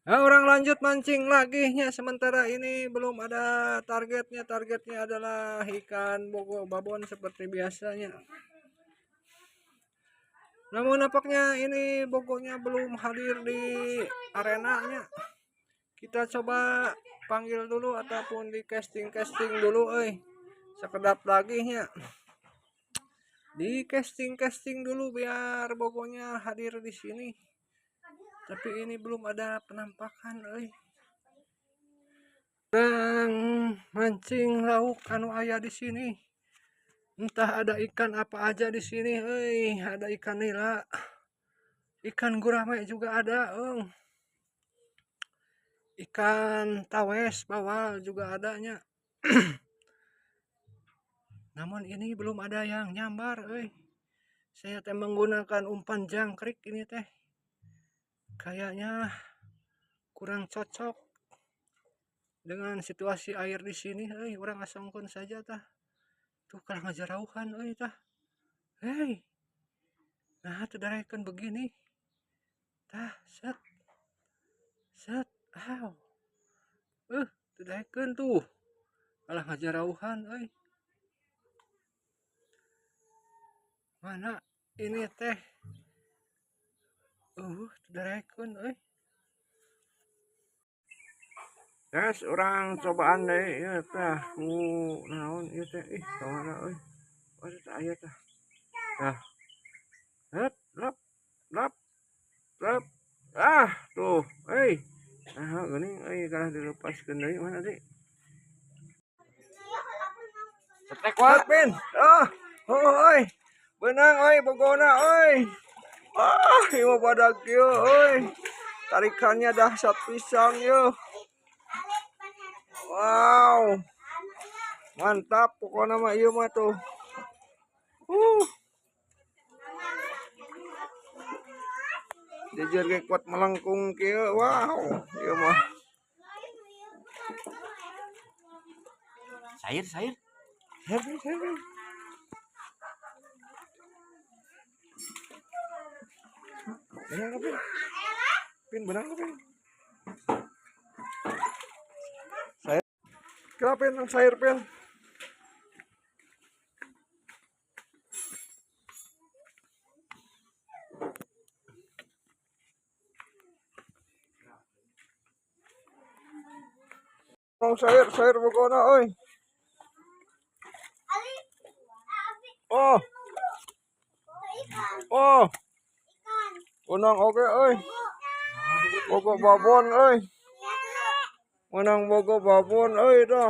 Nah, orang lanjut mancing lagi nya. Sementara ini belum ada targetnya. Targetnya adalah ikan bogo babon seperti biasanya. Namun nampaknya ini bogonya belum hadir di arenanya. Kita coba panggil dulu ataupun di casting-casting dulu, euy. Sekedap lagi nya. Di casting-casting dulu biar bogonya hadir di sini. Tapi ini belum ada penampakan, euy. Urang mancing lauk anu aya di sini. Entah ada ikan apa aja di sini, euy. Ada ikan nila, ikan gurame juga ada, euy. Ikan tawes bawal juga adanya. Namun ini belum ada yang nyambar, euy. Saya teh menggunakan umpan jangkrik ini teh. Kayaknya kurang cocok dengan situasi air di sini, euy. Urang asongkeun saja tah. Tuh kalah ngajarauhan euy tah. Hei. Nah, teu darekeun begini. Tah, set. Set. Aw. Teu daekeun tuh. Kalah ngajarauhan euy. Mana ini teh? Teu daekeun euy. Guys, orang cobaan deh ieu tah ku naon ieu teh, ih kamana euy. Oh, teh aya tah. Tah. Het, lap, lap, lap. Ah, tuh, euy. Nah, geuning euy kalah dilepaskeun deui mana deui. Cetek wae, Pin. Ah, heuh euy. Beunang euy bogona euy. Ah, ieu mah badag kieu euy. Tarikannya dahsyat pisan yeuh. Wow. Mantap pokoknya mah ieu mah tuh. Jejer ge kuat melengkung kieu. Wow, ieu mah. Sair, sair. Sair, sair. Benang apa? Pin benang apa? Sair. Kenapa pin sayur pin? Tong sayur, sayur bogona euy. Oh. Oh. Menang oke euy. Bogo babon euy. Menang bogo babon euy dah.